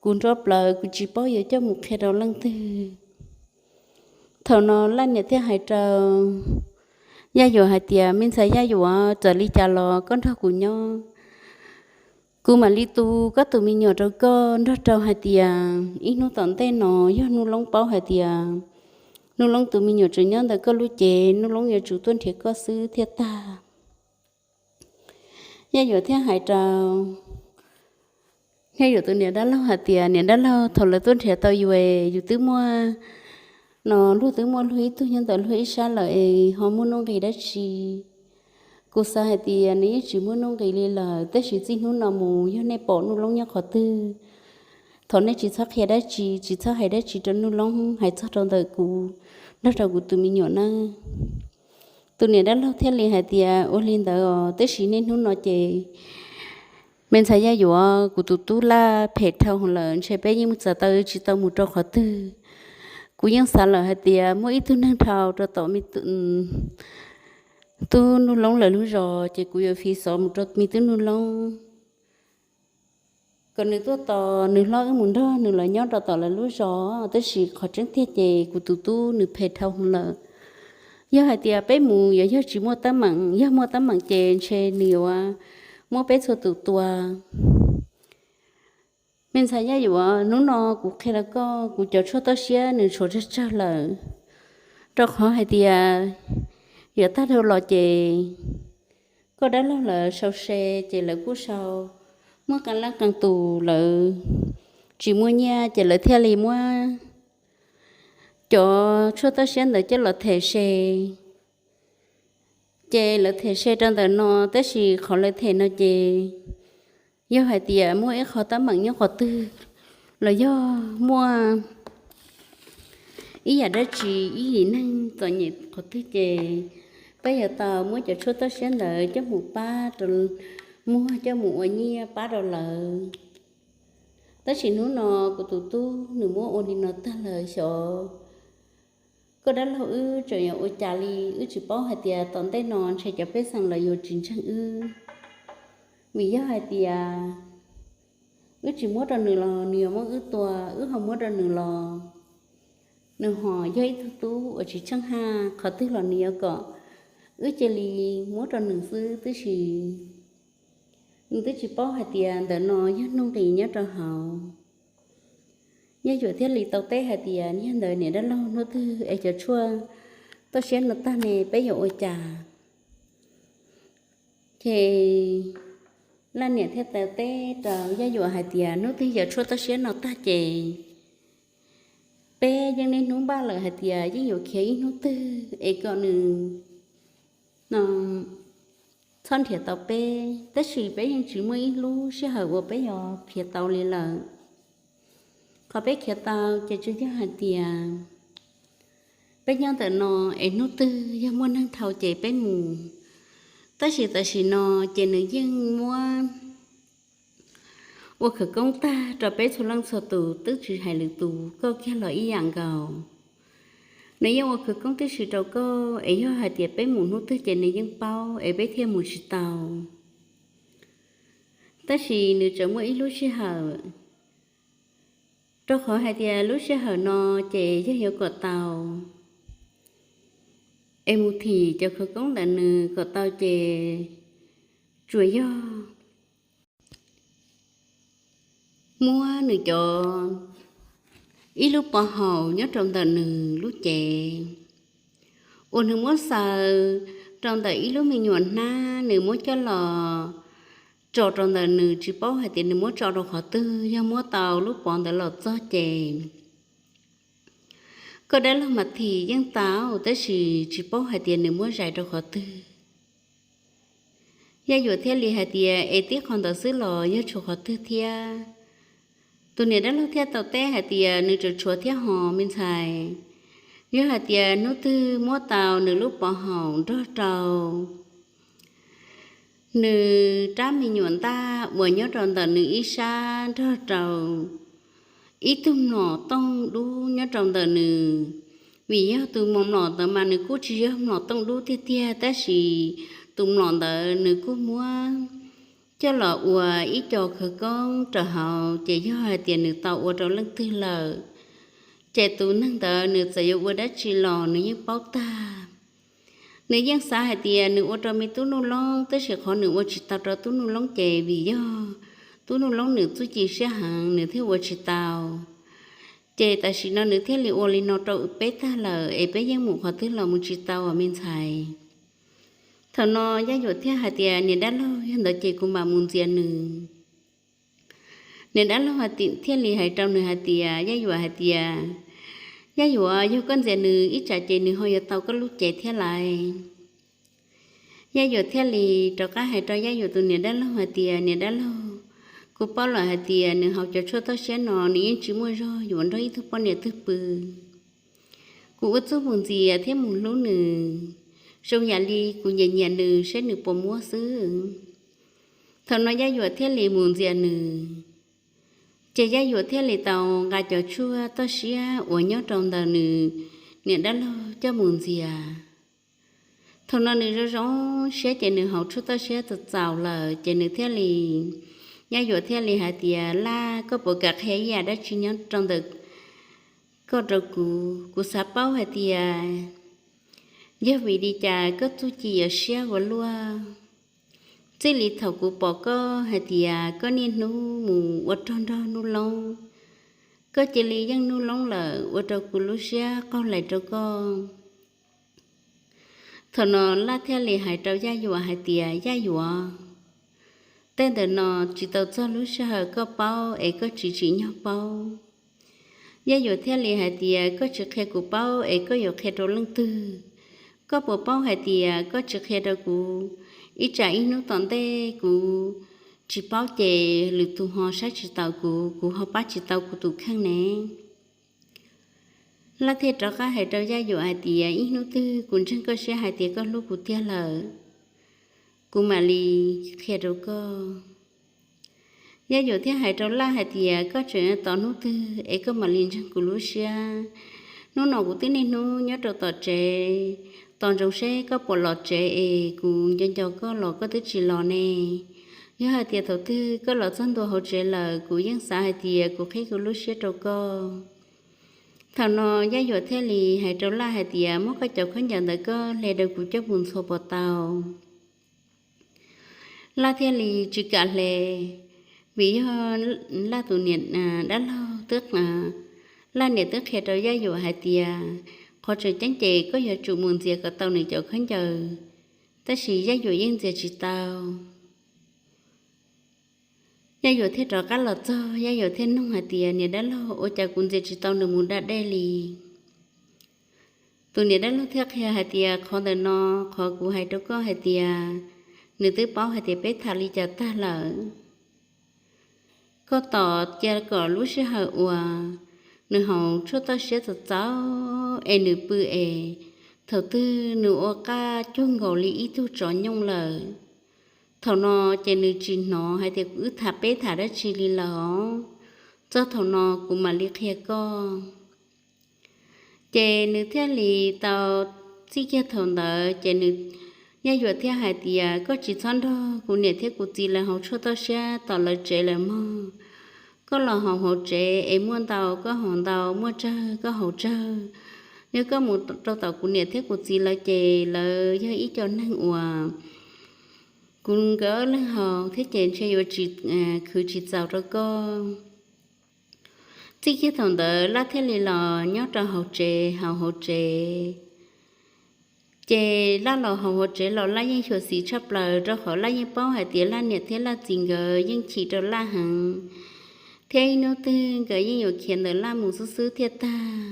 kuv nruab plawv, kuv tsis paub yuav coj mus qhia rau leej twg. Thaum no Laj niam thiaj hais rau Yaj Yuam hais tias, me ntxhais Yaj Yuam, txawm li cas los koj nrog kuv nyob, kuv mam li tu koj tus me nyuam rau koj, nrog rau hais tias ib hnub tom ntej no yog Nuj Loob paub hais tias Nuj Loob tus me nyuam tseem nyob ntawm koj lub cev, Nuj Loob yuav tsum tuaj nrhiav koj xwb thiaj tag. Yaj Yuam thiaj hais rau Yaj Yuam tus niam dab laug hais tias, niam dab laug, thaum lawv tuaj nrhiav tau yus es yus twb muaj, no luag twb muaj luag ib tug nyob ntawm luag ib sab lawm es ho muaj nuj nqis dab tsi? Kuv xav hais tias nws yeej tsis muaj nuj nqis li lawm, tab sis txij hnub no mus yog nej pom Nuj Loob nyob qhov twg, thov nej tsis txhob qhia dab tsi, tsis txhob hais dab tsi rau Nuj Loob hais txog rau ntawm kuv nrog rau kuv tus me nyuam nawb. Tus niam dab laug thiaj li hais tias, ua li ntawd os, tab sis niaj hnub no ces me ntxhais Yaj Yuam, kuv tus tub Laj phem dhau lawm, ntshe peb yeej txav taw tsis tau mus rau qhov twg. Kuv yeej xav lawm hais tias muaj ib tug neeg dhau rau tom me, tub Nuj Loob lawv lub zos, ces kuv yuav fiv xov mus rau me tub Nuj Loob kom nws tuaj tos nws hlob wb mus nrog nws los nyob rau tom lawv lub zos, tab sis qhov tseeb tiag ces kuv tus tub nws phem dhau lawm. Yog hais tias peb mus yuav yog tsis muaj teeb meem, yog muaj teeb meem ces ntshe nws yuav muab peb txhua tus tua. Me ntxhais Yaj Yuam, hnub no kuv qhia rau koj, kuv cov tshuaj toj siab nws tshuav tsawg tsawg lawm, rau qhov hais tias yuav tag dhau los ces koj dab laug lawv sau se, ces lawv kuj sau muaj qee leej qee tus lawv tsis muaj nyiaj, ces lawv thiaj li muab cov tshuaj toj siab ntawd coj los them se. Ces lawv them se rau ntawm no, tab sis qhov lawv them no ces yog hais tias muaj ib qho teeb meem nyob qhov twg los yog muaj ib yam dab tsi, ib yim neeg txom nyem qhov twg ces peb yuav tau muab cov tshuaj toj siab ntawd coj mus pab rau, muag coj mus ua nyiaj pab rau lawv. Tab sis hnub no kuv tus tub nws muab ua li no tag lawm xyov koj dab laug wb tseem yuav ua cas li. Wb tsis paub hais tias tom ntej no ntshe cov pej xeem los yuav tsis ntseeg wb, vim yog hais tias wb tsis muab rau nws los nws yuav muab wb tua, wb ho muab rau nws los nws ho yog ib tug tub uas tsis tsheej haj, qhov twg los nws yuav kom wb cia li muab rau nws xwb, tab sis nws twb tsis paub hais tias ntawm no yog nuj nqis nyob rau hauv. Yaj Yuam thiaj li tau teb hais tias, Yog ntawd niam dab laug, hnub twg es cov tshuaj toj siab no tag ne peb yuav ua cas? Ces Laj niam thiaj tau teb rau Yaj Yuam hais tias, Hnub twg cov tshuaj toj siab no tag ces peb yeej niaj hnub npaj lawm hais tias yeej yuav khiav ib hnub twg es kom nws no txhob nrhiav tau peb, tab sis peb yeej tsis muaj ib lub sij hawm uas peb yuav khiav tau li lawm. Qhov peb khiav tau ces tsuas yog hais tias peb nyob ntawm no es hnub twg yog muaj neeg dhau ces peb mus. Tab sis tam sim no ces nws yeej muab ua khawv koob tag rau peb txhua leej txhua tus, twb tsis hais lwm tus, koj kiag los ib yam nkaus. Nws yeej ua khawv koob tib si rau koj, es yog hais tias peb mus hnub twg ces nws yeej paub es peb thiaj mus tsis tau. Tab sis nws tseem muaj ib lub sij hawm, rau qhov hais tias lub sij hawm no ces yog yuav kom tau es mus thim cov khawv koob ntawm nws kom tau ces tsuas yog muab nws cov ib lub pov haum nyob rau ntawm nws lub cev uas nws muab xaws rau ntawm ib lub me nyuam hnab, nws muab coj los tso rau ntawm nws, tsis paub hais tias nws muab tso rau qhov twg, yog muab tau lub pov ntawd los txog ces koj dab laug Mas Thim yeej tau, tab sis tsis paub hais tias nws muab zais rau qhov twg. Yaj Yuam thiaj li hais tias, Es tib qho ntawd xwb los yog tshuav qhov twg thiab? Tus niam dab laug thiaj tau teb hais tias, Nws tseem tshuav thiab hos me ntxhais. Yog hais tias hnub twg muab tau nws lub pov haum nrog rau nws rab me nyuam ntaj uas nyob rau ntawm nws ib sab nrog rau ib tug mlom tooj dub nyob rau ntawm nws, vim yog tus mos mlom ntawd mas nws kuj tsis yog mlom tooj dub tiag tiag, tab sis tus mlom ntawd nws kuj muab coj los ua ib co khawv koob rau hauv, ces yog hais tias nws tau ua rau leej twg lawm, ces tus neeg ntawd nws txawm yuav ua dab tsi los nws yeej paub tag. Nws yeej xav hais tias nws ua rau me tub Nuj Loob, tab sis qhov nws ua tsis tau rau tub Nuj Loob ces vim yog tub Nuj Loob nws txuj ci siab heev nws thiaj ua tsis tau. Ces tam sim no nws thiaj li ua li no rau peb tag lawm es peb yeej mus qhov twg los mus tsis tau os me ntxhais. Thaum no Yaj Yuam thiaj hais tias, Niam dab laug, yog ntawd ces kuv mam mus ntxias nws. Niam dab laug thiaj li hais rau nws hais tias, Yaj Yuam hais tias, Yaj Yuam, yog koj ntxias nws ib tsam ces nws ho yuav tau koj lub cev thiab lais. Yaj Yuam thiaj li rov qab hais rau Yaj Yuam tus niam dab laug hais tias, Niam dab laug, kuv paub lawm hais tias nws haus cov tshuaj toj siab no nws yeej tsis muaj zog yuav nrog ib tug poj niam twg pw. Kuv ua txuj mus ntxias thiab mus hlub nws zoo yam li kuv nyiam nyiam nws saib nws puas muab xwb. Thaum no Yaj Yuam thiaj li mus ntxias nws, ces Yaj Yuam thiaj li tau nqa cov tshuaj toj siab uas nyob rau ntawm nws niam dab laug coj mus ntxias. Thaum no nws zoo zoo siab ces nws haus tshuaj toj siab txaus txaus lawm ces nws thiaj li, Yaj Yuam thiaj li hais tias, Laj, koj puas kam qhia ib yam dab tsi nyob rau ntawm koj rau kuv? Kuv xav paub hais tias yog vim li cas koj txuj ci yuav siab ua luaj. Txij li thaum kuv pom koj hais tias koj niaj hnub mus ua rog nrog Nuj Loob, koj cia li yeej Nuj Loob lawm ua rau kuv lub siab qaug lais rau koj. Thaum no Laj thiaj li hais rau Yaj Yuam hais tias, Yaj Yuam, tej ntawm no tsis tau txog lub sij hawm koj paub es koj tsis tsim nyog paub. Yaj Yuam thiaj li hais tias, Koj tsis qhia kuv paub es koj yuav qhia rau leej twg? Koj puas paub hais tias koj tsis qhia rau kuv, ib tsam ib hnub tom ntej kuv tsis paub ces lwm tus ho saib tsis taus kuv, kuv ho pab tsis tau kuv tus kheej ne? Laj thiaj rov qab hais rau Yaj Yuam hais tias, Ib hnub twg kuv ntseeg koj siab hais tias koj hlub kuv tiag lawm, kuv mam li qhia rau koj. Yaj Yuam thiaj hais rau Laj hais tias, Koj tseem tos hnub twg es koj mam li ntseeg kuv lub siab? Hnub no kuv twb niaj hnub nyob rau tom tsev tos ntsoov seb koj puas los tsev es kuv nco nco koj los koj twb tsis los ne. Yog hais tias thaum twg koj los txog ntua hauv tsev lawm kuv yeej xav hais tias kuv qhib kuv lub siab rau koj. Thaum no Yaj Yuam thiaj li hais rau Laj hais tias, Muab koj cov khaub ncaws ntawm koj hle rau kuv coj mus ntxhua puas tau? Laj thiaj li tsis kam hle, vim yog Laj tus niam dab laug twb, Laj niam twb qhia rau Yaj Yuam hais tias qhov tseem ceeb ces koj yuav tsum mus ntxias kom tau nws cov khaub ncaws, tab sis Yaj Yuam yeej ntxias tsis tau. Yaj Yuam thiaj rov qab los txog, Yaj Yuam thiaj nug hais tias, Niam dab laug, ua cas kuv ntxias tsis tau nws mus da dej li? Tus niam dab laug thiaj qhia hais tias, Qhov ntawm no qhov kuv hais rau koj hais tias nws twb paub hais tias peb tham li cas tag lawm. Koj tos cia kom lub sij hawm uas nws haus tshuaj toj siab txaus txaus es nws pw es thaum twg nws ua qaj cuag nkaus li ib tug tsov nyooj lawm. Thaum no ces nws tsis hnov hais tias kuv wb tham peb tham dab tsi li lawm. Txog thaum no kuv mam li qhia koj. Ces nws thiaj li tau, txij kiag thaum ntawd ces nws, Yaj Yuam thiaj hais tias, Koj tsis txhob nrog kuv niam thiab kuv txiv lawv haus tshuaj toj siab tom lawv tsev lawm mog. Koj los haus hauv tsev es muaj ntau koj haus ntau, muaj tsawg koj haus tsawg. Yog koj mus rau tom kuv niam thiab kuv txiv lawv ces lawv yog ib co neeg uas kuv nkawd leeg haus thiab ces ntshe yuav tsis, khwv tsis txaus rau koj. Txij kiag thaum ntawd Laj thiaj li los nyob rau hauv tsev, haus hauv tsev. Ces Laj los haus hauv tsev los Laj yeej xyuam xim tshaj plaws rau qhov Laj yeej paub hais tias Laj niam thiab Laj txiv nkawd yeej chim rau Laj heev, thiab ib hnub twg nkawd yeej yuav khiav ntawm Laj mus xwb xwb thiaj tag.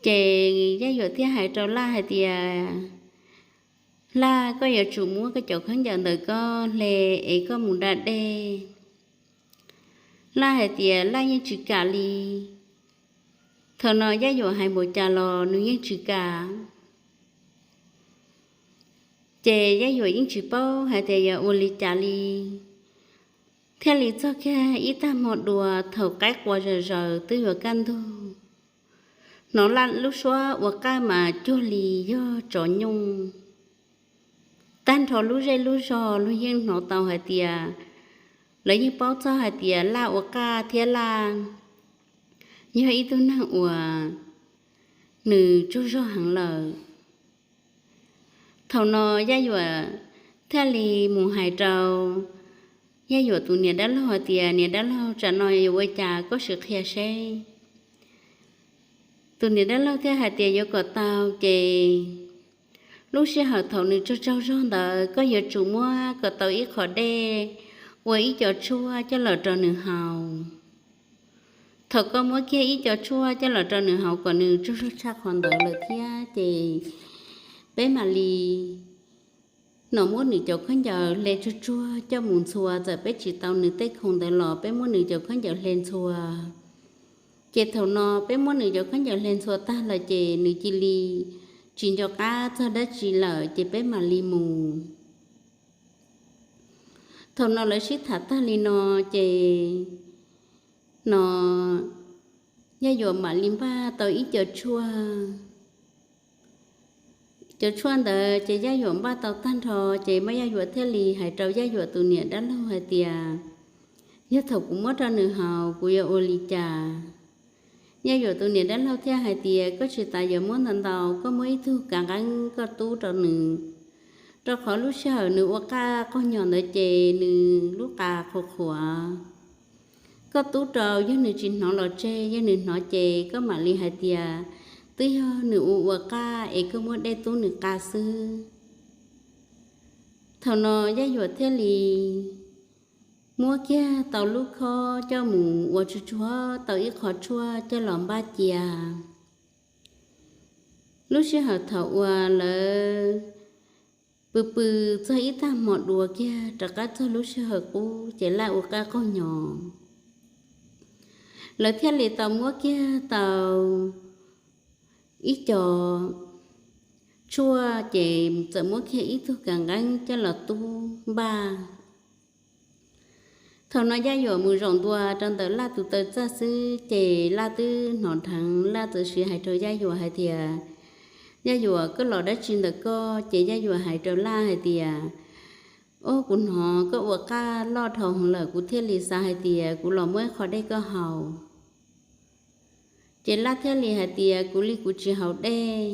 Ces Yaj Yuam thiaj hais rau Laj hais tias, Laj, koj yuav tsum muab koj cov khaub ncaws ntawm koj hle es koj mus da dej. Laj hais tias Laj yeej tsis kam li. Thaum no Yaj Yuam hais npaum cas los nws yeej tsis kam. Ces Yaj Yuam yeej tsis paub hais tias yog ua li cas li. Thiaj li txog kiag ib tag hmo dua thaum qaib qua zom zaws twb yuav kaj ntug, hnov Laj lub suab ua qaj mas cuag li yog tsov nyooj. Tag nrho lub zej lub zog luag yeej hnov tau hais tias, lawv yeej paub txog hais tias Laj ua qaj thiab Laj yog ib tug neeg uas nws tsaug zog heev lawm. Thaum no Yaj Yuam thiaj li mus hais rau Yaj Yuam tus niam dab laug hais tias, Niam dab laug, tsam no yuav ua cas koj sim qhia seb. Tus niam dab laug thiaj hais tias, Yuav kom tau ces lub sij hawm thaum nws tsaug tsaug zog ntawd koj yuav tsum muab kom tau ib qho dej ua ib co tshuaj coj los rau nws haus. Thaum koj muab kiag ib co tshuaj coj los rau nws haus kom nws tsaug zog tshaj qhov ntawd lawm thiab ces peb mam li no muab nws cov khaub ncaws hle tsuag tsuag coj mus ntxhua, txawm peb tsis tau nws tej khoom ntawd los peb muab nws cov khaub ncaws hle ntxhua. Ces thaum no peb muab nws cov khaub ncaws hle ntxhua tag lawm ces nws cia li tsis nco qab txog dab tsi lawm ces peb mam li mus. Thaum no lawv sib tham tag li no ces no Yaj Yuam mam li npaj tau ib co tshuaj Cov tshuaj ntawd ces Yaj Yuam npaj tau tag nrho, ces Yaj Yuam thiaj li hais rau Yaj Yuam tus niam dab laug hais tias, Yog thaum kuv muab rau nws haus kuv yuav ua li cas? Yaj Yuam tus niam dab laug thiaj hais tias, Koj tsis tas yuav muab ntau ntau, koj muab ib tug kav nqeeb koj tub rau nws, rau qhov lub sij hawm nws ua qaj qaug nyom ntawd ces nws lub qa qhuav qhuav. Koj tub rau, yog nws tsis hnov los tseg, yog nws hnov ces koj mam li hais tias twb yog nws ua ua qaj es koj muab dej tub nws qa xwb. Thaum no Yaj Yuam thiaj li muab kiag tau lub khob coj mus ua tsuag tsuag tau ib qho tshuaj coj los npaj cia. Lub sij hawm thaum uas lawv pw pw txog ib tag hmo dua kiag rov qab txog lub sij hawm qub ces Laj ua qaj qaug nyom, lawv thiaj li tau muab kiag tau ib co tshuaj ces txawm muab kiag ib tug kav nqeeb coj los tub npaj. Thaum no Yaj Yuam mus zaum ntua rau ntawm Laj tus taw txaj xwb ces Laj twb hnov dheev, Laj txawm siv hais rau Yaj Yuam hais tias, Yaj Yuam, koj los dab tsi ntawm koj? Ces Yaj Yuam hais rau Laj hais tias, Ob, kuv hnov koj ua qaj loj dhau hwv lawm, kuv thiaj li xav hais tias kuv los muab ib qho dej koj haus. Ces Laj thiaj li hais tias, Kuv li kuv tsis haus dej.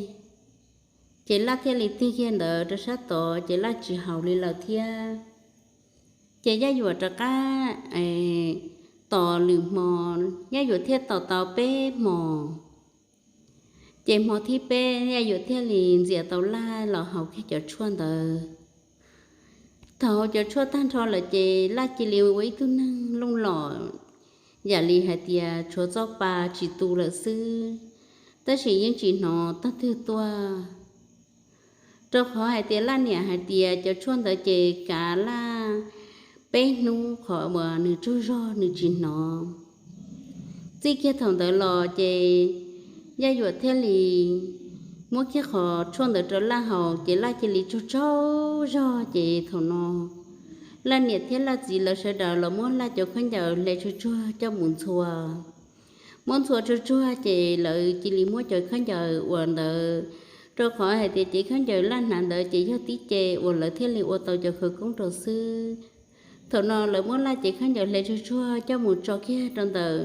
Ces Laj thiaj li tig kiag ntawd rau sab tod ces Laj tsis haus li lawm thiab. Ces Yaj Yuam rov qab tos lwm hmo, Yaj Yuam thiaj tos tau peb hmo. Ces hmo thib peb Yaj Yuam thiaj li ntxias tau Laj los haus kiag cov tshuaj ntawd. Thaum haus cov tshuaj tag nrho lawm ces Laj cia li ua ib tug neeg looj lom, yam li hais tias tshuav txoj pa tsis tu lawm xwb, tab sis yeej tsis hnov tog twg tuaj. Rau qhov hais tias Laj niam hais tias cov tshuaj ntawd ces kav Laj peb hnub qhov uas nws tsaug zog nws tsis hnov. Txij kiag thaum ntawd los ces Yaj Yuam thiaj li muab kiag qhov tshuaj ntawd rau Laj haus ces Laj cia li tsaug tsaug zog. Ces thaum no Laj niam thiab Laj txiv lawv sawv daws los muab Laj cov khaub ncaws hle tsuag tsuag coj mus ntxhua. Muab ntxhua tsuag tsuag ces lawv cia li muab cov khaub ncaws uas ntawd, rau qhov hais tias cev khaub ncaws Laj hnav ntawd ces yog tib ce uas lawv thiaj li ua tau cov khawv koob rau xwb. Thaum no lawv muab Laj cev khaub ncaws hle tsuag tsuag coj mus tso kiag rau ntawm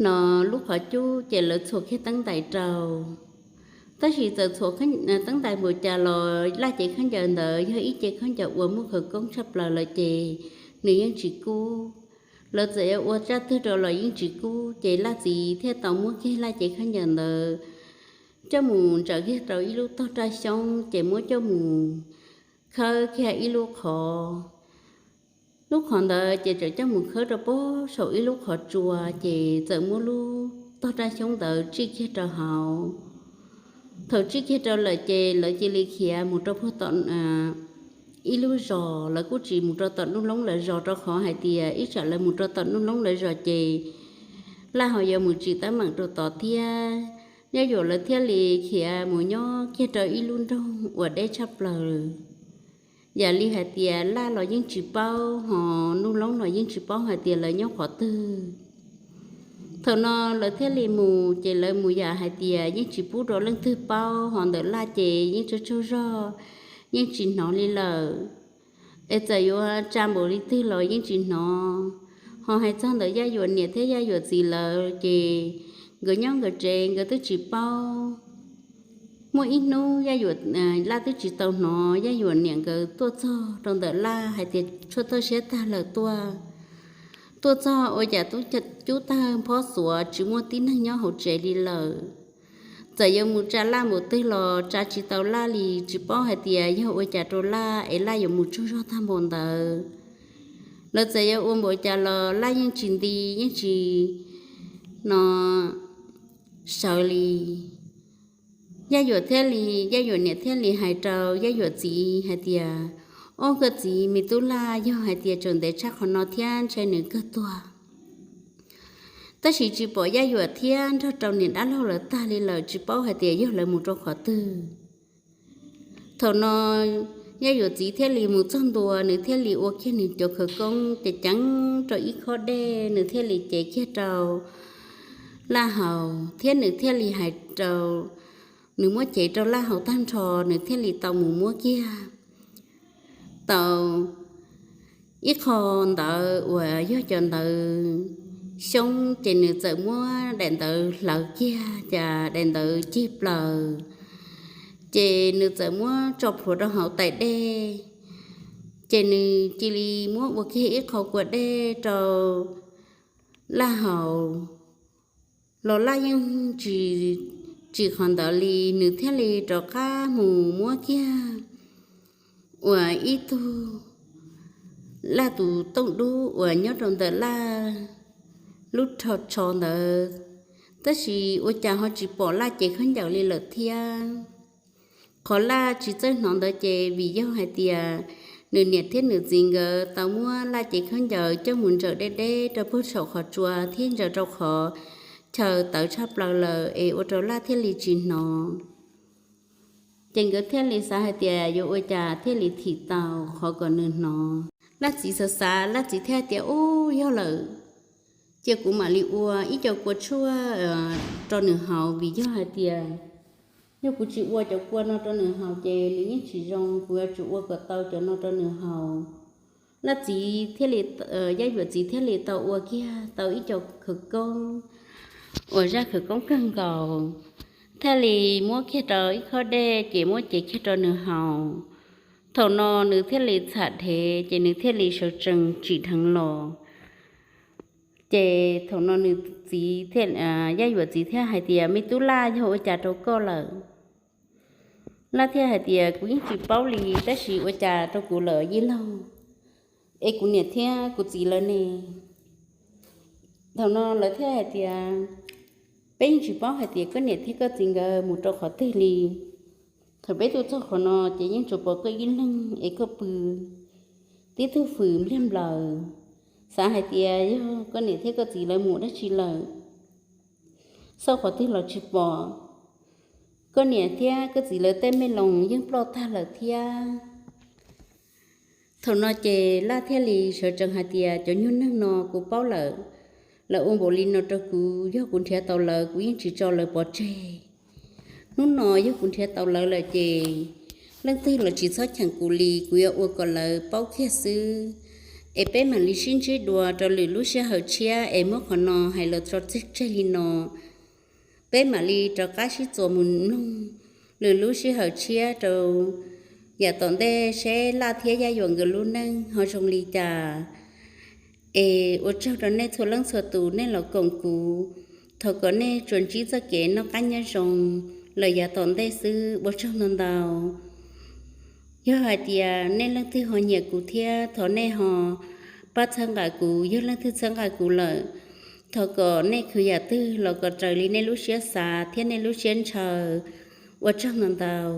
no lub qhov cub ces lawv txhuam kiag teeb ntais rau. Tab sis txawm txhuam teeb ntais npaum cas los Laj cev khaub ncaws ntawd yog ib ce khaub ncaws uas muaj khawv koob tshaj plaws lawm ces nws yeej tsis kub. Lawv txawm yuav ua tsaj twg rau los yeej tsis kub, ces Laj txiv thiaj tau muab kiag Laj cev khaub ncaws ntawd coj mus ntsaws kiag rau ib lub tog raj xyoob ces muab coj mus khawb kiag ib lub qhov. Lub qhov ntawd ces txawm coj mus khawb rau pem saum ib lub qhov tsua ces txawm muab lub tog raj xyoob ntawd tsij kiag rau hauv. Thaum tsij kiag rau lawm ces lawv cia li khiav mus rau puag tom ib lub zos, lawv kuj tsis mus rau tom Nuj Loob lawv zos rau qhov hais tias ib tsam lawv mus rau tom Nuj Loob lawv zos ces Laj ho yuav mus tsim teeb meem rau tod thiab. Yaj Yuam lawv thiaj li khiav mus nyob kiag rau ib lub nroog uas deb tshaj plaws. Yam li hais tias Laj los yeej tsis paub, ho Nuj Loob los yeej tsis paub hais tias lawv nyob qhov twg. Thaum no lawv thiaj li mus, ces lawv mus yam hais tias yeej tsis pub rau leej twg paub, ho ntawm Laj ces yeej tsaug tsaug zog, yeej tsis hnov li lawm. Es txawm yuav tsa npaum li twg los yeej tsis hnov. Ho hais txog ntawm Yaj Yuam niam thiab Yaj Yuam txiv lawv ces nkawd nyob nkawd tsev nkawd twb tsis paub. Muaj ib hnub Yaj Yuam, Laj twb tsis tau hnov Yaj Yuam niam nkawd tuaj txog rau ntawm Laj hais tias tshuaj tag siab tag lawm tuaj. Tuaj txog ua cas cub tag nphob xuav tsis muaj tib neeg nyob hauv tsev li lawm. Txawm yuav mus tsa Laj npaum twg los tsa tsis tau Laj li, tsis paub hais tias yog ua cas rau Laj es Laj yuav mus tsaug zog tag npaum ntawd. Lawv txawm yuav ua npaum cas los Laj yeej tsis nti, yeej tsis no sawv li. Yaj Yuam thiaj li, Yaj Yuam niam thiaj li hais rau Yaj Yuam txiv hais tias, Ob, koj txiv, me tub Laj yog hais tias tseem ntev tshaj qhov no thiab ntshe nws kawg tuag. Tab sis tsis pom Yaj Yuam thiab nrog rau niam dab laug lawv tag li lawm, tsis paub hais tias yog lawv mus rau qhov twg. Thaum no Yaj Yuam txiv thiaj li mus txog ntua, nws thiaj li ua kiag nws cov khawv koob ceev ceev rau ib khob dej, nws thiaj li cev kiag rau Laj haus, thiab nws thiaj li hais rau nws muab cev rau Laj haus tag nrho, nws thiaj li tau mus muab kiag tau ib qho ntawv uas yog cov ntawv xyoob, ces nws txawm muab daim ntawv hlawv kiag, cas daim ntawv cig plaws, ces nws txawm muab tso plhuav rau hauv tais dej, ces nws cia li muab ua kiag ib qho kua dej rau Laj haus. Los Laj yeej tsis tsim qhov ntawd li, nws thiaj li rov qab mus muab kiag uas ib tug Laj tus tooj dub uas nyob rau ntawm Laj lub rho tsho ntawd, tab sis ua cas ho tsis pom Laj cev khaub ncaws li lawm thiab. Qhov Laj tsis txawj hnov ntawd ces vim yog hais tias nws niam thiab nws txiv nkawd tau muab Laj cev khaub ncaws coj mus ntsaws deb deb rau puag saum qhov tsua thiab ntsaws rau qhov chaw tawv tshaj plaws lawm es ua rau Laj thiaj li tsis hnov. Ces nkawd thiaj li xav hais tias yuav ua cas thiaj li thim tau qhov kom nws hnov. Laj txiv xav xav, Laj txiv thiaj hais tias, Ub, yog lawm, cia kuv mam li ua ib co kua tshuaj rau nws haus, vim yog hais tias yog kuv tsis ua cov kua no rau nws haus ces nws yeej tsis zoo, kuv yuav tsum ua kom tau cov no rau nws haus. Laj txiv thiaj li, Yaj Yuam txiv thiaj li tau ua kiag tau ib co khawv koob uas zaj khawv koob kawg nkaus, thiaj li muab kiag rau ib khob dej ces muab cev kiag rau nws haus. Thaum no nws thiaj li txham dhev ces nws thiaj li sawv tsees tsim dheev los. Ces thaum no nws txiv, Yaj Yuam txiv thiaj hais tias, Me tub Laj, yog ua cas rau koj lawm? Laj thiaj hais tias, Kuv yeej tsis paub li, tab sis ua cas rau kuv lawm yij laug, es kuv niam thiab kuv txiv lawv ne? Thaum no lawv thiaj hais tias, Peb yeej tsis paub hais tias koj niam thiab koj txiv nkawd mus rau qhov twg li. Thaum peb tuaj txog qhov no ces yeej tsuas pom koj ib leeg es koj pw tib tug fwm npliag nplaws. Xav hais tias yog koj niam thiab koj txiv lawv mus dab tsi lawm, xauj qhov twg los tsis pom. Koj niam thiab koj txiv lawv tej me loos yeej ploj tag lawm thiab. Thaum no ces Laj thiaj li sawv tsees hais tias, Cov nyuag neeg no kuv paub lawm, lawv ua npaum li no rau kuv, yog kuv nrhiav tau lawv kuv yeej tsis tso lawv pov tseg. Hnub no yog kuv nrhiav tau lawv lawm ces leej twg los tsis txhob cheem kuv li, kuv yuav ua kom lawv paub kiag xwb. Es peb mam li sib ntsib dua rau lwm lub sij hawm tshiab es muab qhov no hais los tso tseg li no. Peb mam li rov qab sib txuas mus mloog lwm lub sij hawm tshiab rau yav tom ntej seb Laj thiab Yaj Yuam nkawd lub neej ho zoo li cas. Es ua tsaug rau nej txhua leej txhua tus nej los koom kuv. Thov kom nej tsuas ntsib txoj kev noj qab nyob zoo lawm yav tom ntej xwb, ua tsaug ntau ntau. Yog hais tias nej leej twg ho nyiam kuv thiab thov nej ho pab txhawb nqa kuv, yog leej twg txhawb nqa kuv lawm, thov kom nej khwv yam twg los kom raws li nej lub siab xav thiab nej lub siab ntshaw. Ua tsaug ntau ntau.